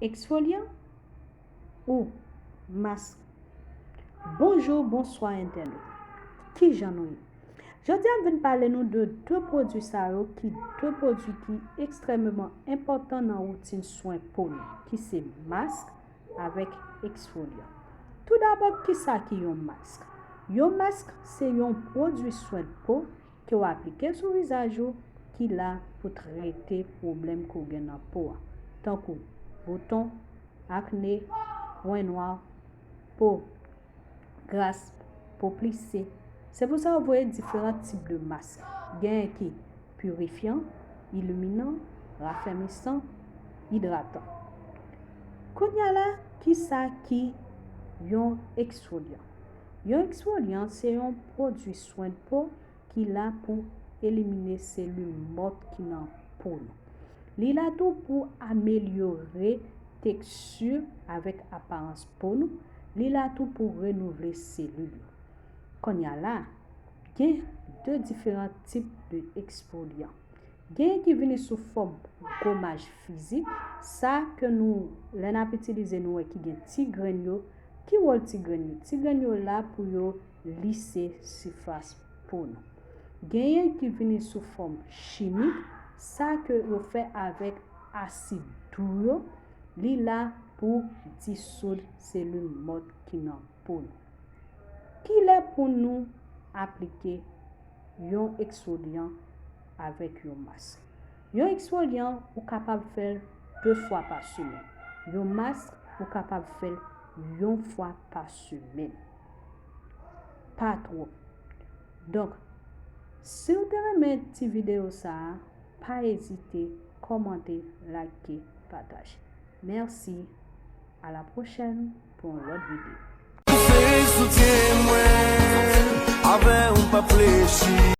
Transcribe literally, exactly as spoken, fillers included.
Eksfolyan ou mask? Bonjou, bonswa entènot. Kijan nou ye? Jodi a m vin pale nou de de pwodui sa yo ki de pwodui ki ekstrèmeman enpòtan nan woutin swen po nou, ki se mask avèk eksfolyan. Toudabò, kisa ki yon mask? Yon mask se yon pwodui swen po ke w aplike sou vizaj ou ki la pou trete pwoblèm ke w gen nan po a, tankou bouton, akne, pwen nwa, po gras, po plise. Se pou sa yo voye diferan tip de mask. Genyen ki pirifyan, iliminan, rafèmisan, idratan. Kounye a la, kisa ki yon eksfolyan? Yon eksfolyan se yon pwodui swen po ki la pou elimine selil mò ki nan po nou. Li la tou pou amelyore teksti avèk aparans po nou. Li la tou pou renouvle selil yo. Kounye a la, gen de diferan tip de eksfolyan. Gen ki vini sou fòm gomaj fizik, sa ke nou, lè n ap itilize, nou wè ki gen ti grenn yo. Ki wòl ti grenn yo? Ti grenn yo la pou yo lise sifas po nou. Genyen ki vini sou fòm chimik, sa ke yo fè avèk asid dou yo, li la pou disoud selil mò ki nan po nou. Kilè pou nou aplike yon eksfolyan avèk yon mask? Yon eksfolyan, ou kapab fè l de fwa pa semèn. Yon mask, ou kapab fè l yon fwa pa semèn. Pa twòp. Donk, si w te renmen ti videyo sa a, pa ezite kòmante, like, pataje. Mèsi. A la pwochèn pou yon lòt videyo. Ou se soutyen mwen, avè w m p ap flechi.